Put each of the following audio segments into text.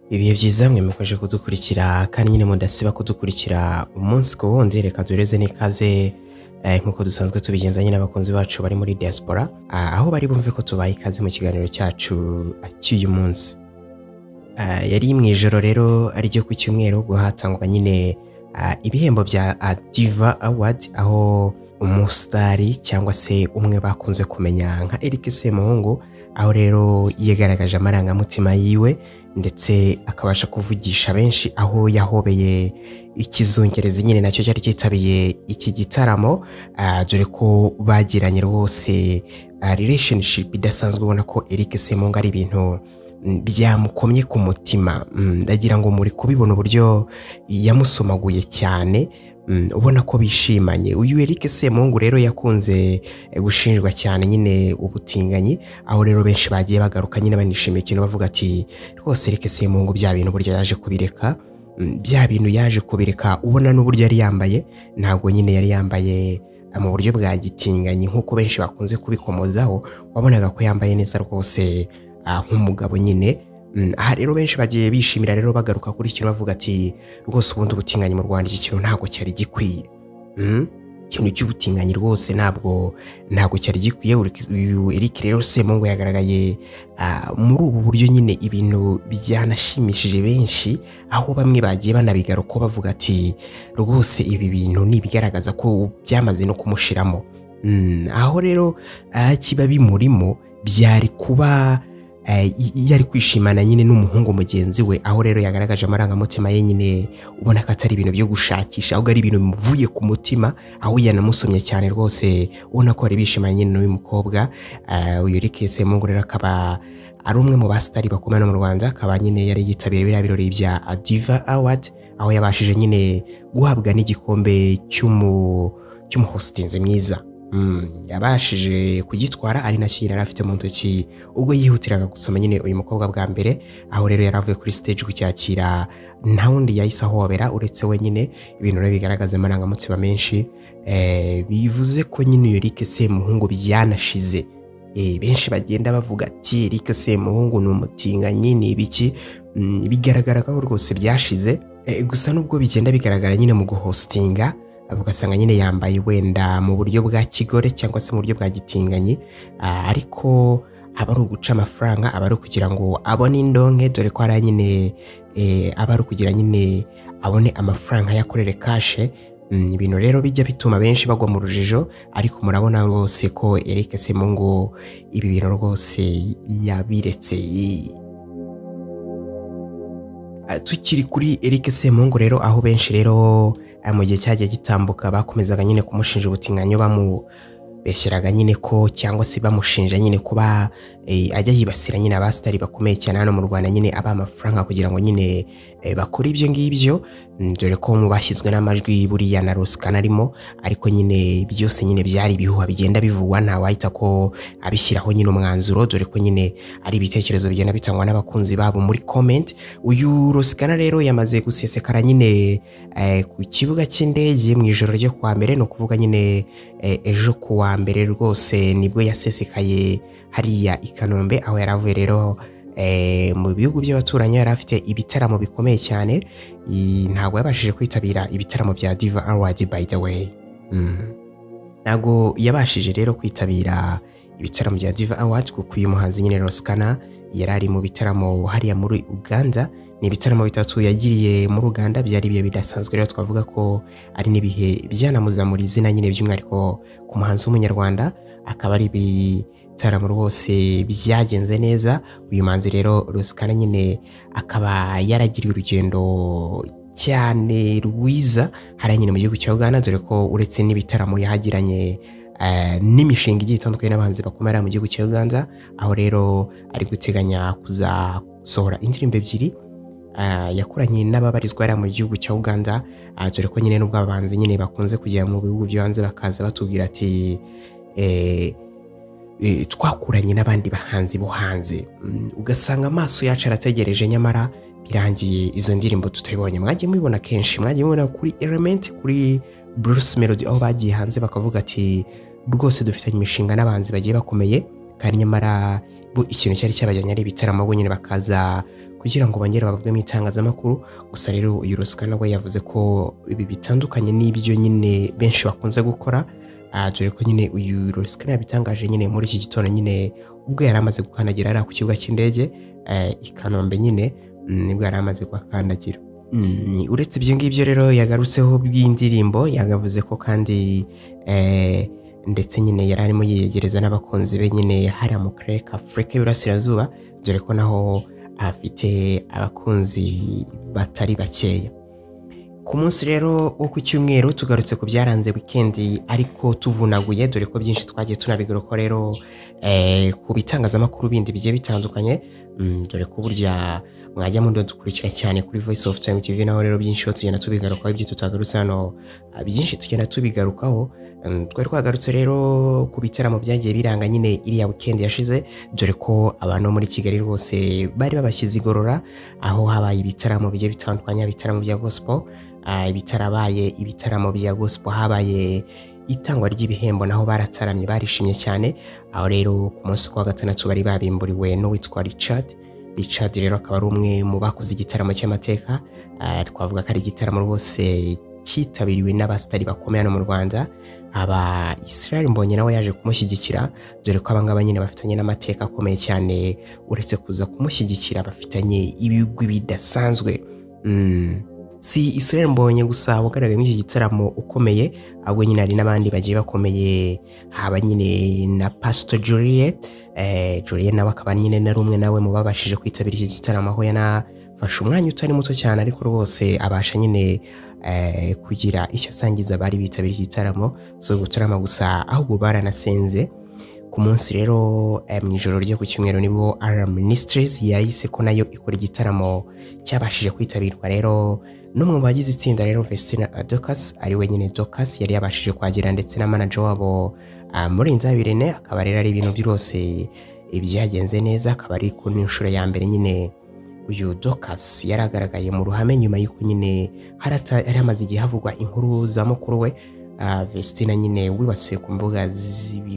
Ibihe byiza mwe mukomeje kudukurikira kandi nyine mudasiba kudukurikira umunsi ku wundi. Reka dureze n'ikaze nk'uko dusanzwe tubigenza nyine abakunzi bacu bari muri diaspora, aho bari bumve ko tubaye ikaze mu kiganiro cyacu cy'uyu munsi. Yari mu ijoro rero ariryo ku cyumweru ubwo hatangwa nyine ibihembo bya Diva Award, aho umusitari cyangwa se umwe bakunze kumenya nka Eric Semuhungu, aho rero yigaragaje amarangamutima yiwe ndetse akabasha kuvugisha benshi, aho yahobeye ikizungerezi nyine nacyo cyari cyitabiye iki gitaramo, dore ko bagiranye rwose relationship idasanzwe. Ubona ko Eric Semuhungu ari ibintu byamukomye ku mutima. Ndagira ngo muri kubibona uburyo yamusomaguye cyane, ubona ko bishimanye. Uyu Eric Semuhungu rero yakunze gushinjwa cyane nyine ubutinganyi, aho rero benshi bagiye bagaruka nyine banishimiye ikintu bavuga ati rwose Eric Semuhungu bya bintu burya yaje kubireka, bya bintu yaje kubireka. Ubona n'uburyo yari yambaye, ntabwo nyine yari yambaye mu buryo bwa gitinganyi nk'uko benshi bakunze kubikomozaho, wabonaga ko yambaye neza rwose nk'umugabo nyine. Aha rero benshi bagiye bishimira rero bagaruka kuri ikintu bavuga ati rwose ubundi ubutinganyi mu Rwanda iki kintu ntabwo cyari gikwiye. Ikintu cy'ubutinganyi rwose ntabwo cyari gikwiye. Uyu Eric rero Semuhungu yagaragaye muri ubu buryo nyine ibintu byanashimishije benshi, aho bamwe bagiye banabigaruka bavuga ati rwose ibi bintu ni ibigaragaza ko byamaze no kumushiramo. Aho rero kiba bimurimo byari kuba yari kwishimana nyine n'umuhungu mugenzi we, aho rero yagaragaje amarangamutima ye nyine ubona ko atari ibintu byo gushakisha, ahubwo ari ibintu bimuvuye ku mutima, aho yanamusomye cyane rwose ubona ko ari bishimanye nyine n'uyu mukobwa. Uyu Eric Semuhungu rero akaba ari umwe mu basitari bakomeye mu Rwanda, akaba nyine yari yitabiriye biriya birori bya Diva Award, aho yabashije nyine guhabwa n'igikombe cy'umuhostinze mwiza. Yabashije kugitwara ari nacyo yari afite mu ntoki ubwo yihutiraga gusoma nyine uyu mukobwa bwa mbere, aho rero yari avuye kuri stage kucyakira nta wundi yahise ahobera uretse we nyine. Ibintu rero bigaragaza amarangamutima menshi, bivuze ko nyine uyu Eric Semuhungu byanashize. Benshi bagenda bavuga ati Eric Semuhungu ni umutinganyi ni ibiki, bigaragara ko rwose byashize. Gusa nubwo bigenda bigaragara nyine mu guhostinga, ugasanga nyine yambaye wenda mu buryo bwa kigore cyangwa se mu buryo bwa gitinganyi, ariko aba ari uguca amafaranga, aba ari ukugira ngo abone indonke, dore ko ari nyine aba ari ukugira nyine abone amafaranga yakorere kashe. Ibintu rero bijya bituma benshi bagwa mu rujijo, ariko murabona rwose ko Eric Semuhungu ibi bintu rwose yabiretse. Tukiri kuri Eric Semuhungu rero, aho benshi rero mu gihe cyagiye gitambuka bakomezaga nyine kumushinja ubutinganyi, bamubeshyeraga nyine ko cyangwa se bamushinja nyine kuba ajya yibasira nyine abasitari bakomeye cyane hano mu Rwanda nyine aba amafaranga kugira ngo nyine bakore ibyo ngibyo, dore ko mu bashyizwe n'amajwi buriya na Rosikana arimo, ariko nyine byose nyine byari ibihuha bigenda bivugwa, nta wahita ko abishyiraho nyine umwanzuro, dore ko nyine ari ibitekerezo bigenda bitangwa n'abakunzi babo muri comment. Uyu Rosikana rero yamaze gusesekara nyine ku kibuga cy'indege mu ijoro ryo kuwa mbere, ni ukuvuga nyine ejo kuwa mbere rwose nibwo yasesekaye hariya i Kanombe, aho yari avuye rero mu bihugu by'abaturanyi, yari afite ibitaramo bikomeye cyane. Ntabwo yabashije kwitabira ibitaramo bya Diva Award by the way. Ntabwo yabashije rero kwitabira ibitaramo bya Diva Award kuko uyu muhanzi nyine Rosikana yari ari mu bitaramo hariya muri Uganda. Ni ibitaramo bitatu yagiriye muri Uganda, byari ibihe bidasanzwe rero twavuga ko ari n'ibihe byanamuzamura izina nyine by'umwihariko ku muhanzi w'umunyarwanda, akaba ari ibitaramo rwose byagenze neza. Uyu muhanzi rero Rosikana nyine akaba yaragiriye urugendo cyane rwiza hariya nyine mu gihugu cya Uganda, dore ko uretse n'ibitaramo yahagiranye n'imishinga igiye itandukanye n'abahanzi bakomeye mu gihugu cya Uganda, aho rero ari guteganya kuzasohora indirimbo ebyiri yakoranye n'ababarizwa hariya mu gihugu cya Uganda, dore ko nyine nubwo abahanzi nyine bakunze kujya mu bihugu byo hanze bakaza batubwira ati twakuranye n'abandi bahanzi bo hanze, ugasanga amaso yacu arategereje, nyamara birangiye izo ndirimbo tutayibonye. Mwagiye mubibona kenshi, mwagiye mubibona kuri Element, kuri Bruce Melody, aho bagiye hanze bakavuga ati rwose dufitanye imishinga n'abahanzi bagiye bakomeye, Kandi nyamara bo ikintu cyari cyabajyanye ari ibitaramo, ahubwo nyine bakaza kugira ngo bongere bavuge mu itangazamakuru. Gusa rero uyu Ross Kana we yavuze ko ibi bitandukanye n'ibyo nyine benshi bakunze gukora, dore ko nyine uyu Ross Kana yabitangaje nyine muri iki gitondo nyine ubwo yari amaze gukandagira ari ku kibuga cy'indege i Kanombe nyine, nibwo yari amaze kuhakandagira. Uretse ibyo ngibyo rero yagarutseho by'indirimbo, yagavuze ko kandi ndetse nyine yari arimo yiyegereza n'abakunzi be nyine hariya mu karere ka Afurika y'Iburasirazuba, dore ko naho afite abakunzi batari bakeya. Ku munsi rero wo ku cyumweru tugarutse ku byaranze wikendi ariko tuvunaguye, dore ko byinshi twagiye tunabigarukaho rero ku bitangazamakuru bindi bigiye bitandukanye, dore ko burya mwajya mudukurikira cyane kuri Voice of Time TV, naho rero byinshi tugenda tubigarukaho, ibyo tutagarutse hano byinshi tugenda tubigarukaho. Twari twagarutse rero ku bitaramo byagiye biranga nyine iriya weekend yashize, dore ko abantu muri Kigali rwose bari babashyize igorora, aho habaye ibitaramo bigiye bitandukanye, ibitaramo bya gospel, ibitarabaye ibitaramo bya gospel, habaye itangwa ry'ibihembo, naho barataramye barishimye cyane. Aho rero ku munsi wa gatandatu bari babimburiwe n'uwitwa Richard. Richard rero akaba ari umwe mu bakoze igitaramo cy'amateka, twavuga ko ari igitaramo rwose cyitabiriwe n'abasitari bakomeye hano mu Rwanda. Aba Israel Mbonyi nawe yaje kumushyigikira, dore ko abangaba nyine bafitanye n'amateka akomeye cyane, uretse kuza kumushyigikira bafitanye ibigwi bidasanzwe. Si Israel Mbonyi gusa wagaragaye muri iki gitaramo ukomeye, ahubwo nyine hari n'abandi bagiye bakomeye, haba nyine na Pastor Julie. Julie nawe akaba nyine nari umwe nawe mu babashije kwitabira iki gitaramo, aho yanafashe umwanya utari muto cyane, ariko rwose abasha nyine kugira icyo asangiza abari bitabiriye iki gitaramo. Si ugutarama gusa ahubwo baranasenze. Ku munsi rero mu ijoro ryo ku cyumweru nibwo Alarm Ministries yahise ko nayo ikora igitaramo cyabashije kwitabirwa rero n'umwe mu bagize itsinda rero Vestina Dorcas, ari we nyine Dorcas yari yabashije kwagera, ndetse na manager wabo Murinzabirene. Akaba rero ari ibintu byose byagenze neza, akaba ari ku nshuro ya mbere nyine uyu Dorcas yaragaragaye mu ruhame nyuma y'uko nyine hari hamaze igihe havugwa inkuru za mukuru we Vestina nyine wibasiwe ku mbuga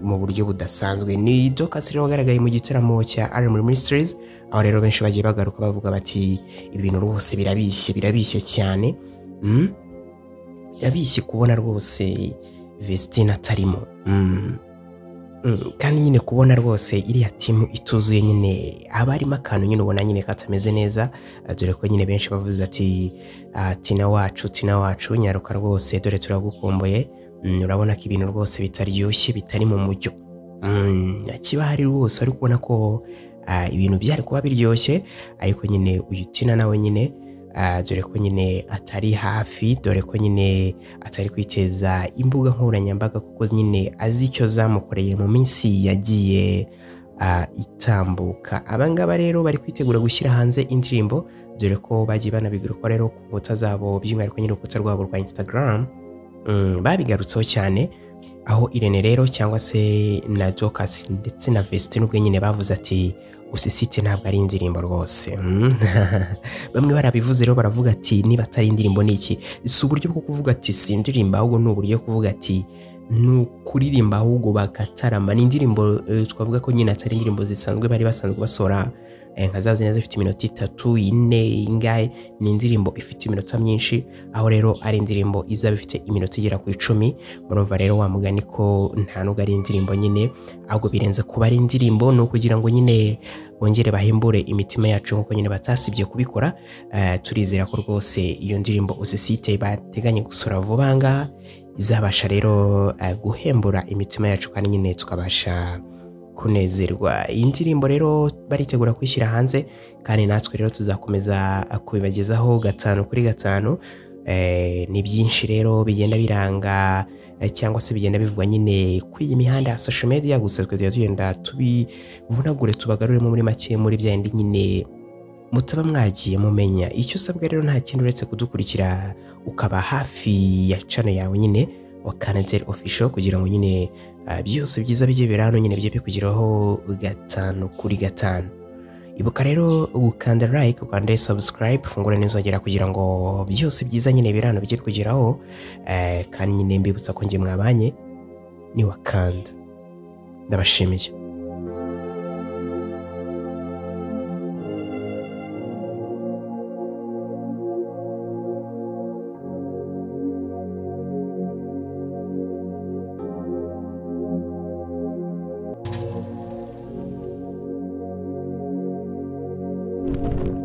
mu buryo budasanzwe. Ni Dorcas rero wagaragaye mu gitaramo cya Alarm Ministries, aho rero benshi bagiye bagaruka bavuga bati ibintu rwose birabishye, birabishye cyane, birabishye kubona rwose Vestina atarimo, kandi nyine kubona rwose iriya timu ituzuye nyine haba harimo akantu nyine ubona nyine katameze neza, dore ko nyine benshi bavuze ati Tina wacu, Tina wacu nyaruka rwose, dore turagukumbuye. Urabona ko ibintu rwose bitaryoshye, bitari mu mujyo, kiba hari rwose ari kubona ko ibintu byari kuba biryoshye, ariko nyine uyu Tina nawe nyine dore ko nyine atari hafi, dore ko nyine atari kwiteza imbuga nkoranyambaga, kuko nyine azi icyo zamukoreye mu minsi yagiye itambuka. Abangaba rero bari kwitegura gushyira hanze indirimbo, dore ko bagiye banabigaruka rero ku nkuta zabo, by'umwihariko nyine urukuta rwabo rwa Instagram, babigarutseho cyane, aho Irene rero cyangwa se na Dorcas ndetse na Vestine ubwe nyine bavuze ati usisite ntabwo ari indirimbo rwose. Bamwe barabivuze rero baravuga ati niba atari indirimbo ni iki? Si uburyo bwo kuvuga ati si indirimbo, ahubwo ni uburyo kuvuga ati ni ukuririmba ahubwo bagatarama. Ni indirimbo twavuga ko nyine atari indirimbo zisanzwe bari basanzwe basora nka za zindi zifite iminota 3, 4, ingahe. Ni indirimbo ifite iminota myinshi, aho rero ari indirimbo izaba ifite iminota igera ku 10. Murumva rero wa mugani ko nta nubwo ari indirimbo nyine, ahubwo birenze kuba ari indirimbo, ni ukugira ngo nyine bongere bahembure imitima yacu nkuko nyine batasibye kubikora. Turizera ko rwose iyo ndirimbo usisite bateganye gusora vuba ngaha izabasha rero guhembura imitima yacu, kandi nyine tukabasha kunezerwa. Iyi ndirimbo rero baritegura kwishyira hanze, kandi natwe rero tuzakomeza kubibagezaho 5 kuri 5. Ni byinshi rero bigenda biranga cyangwa se bigenda bivugwa nyine kuri iyi mihanda ya social media, gusa twe tugenda tubivunagure tubagaruremo muri make muri bya bindi nyine mutaba mwagiye mumenya. Icyo usabwa rero nta kindi uretse kudukurikira ukaba hafi ya channel yawe nyine wa Kanadel Official, kugira ngo nyine byose byiza bijye birano nyine bijye bikugeraho 5 kuri 5. Ibuka rero gukanda like, ukande subscribe, fungura n'inzogera kugira ngo byose byiza nyine birano bijye bikugeraho. Kandi nyine mbibutsa ko ngiye mwabanye ni wakanda. Ndabashimiye.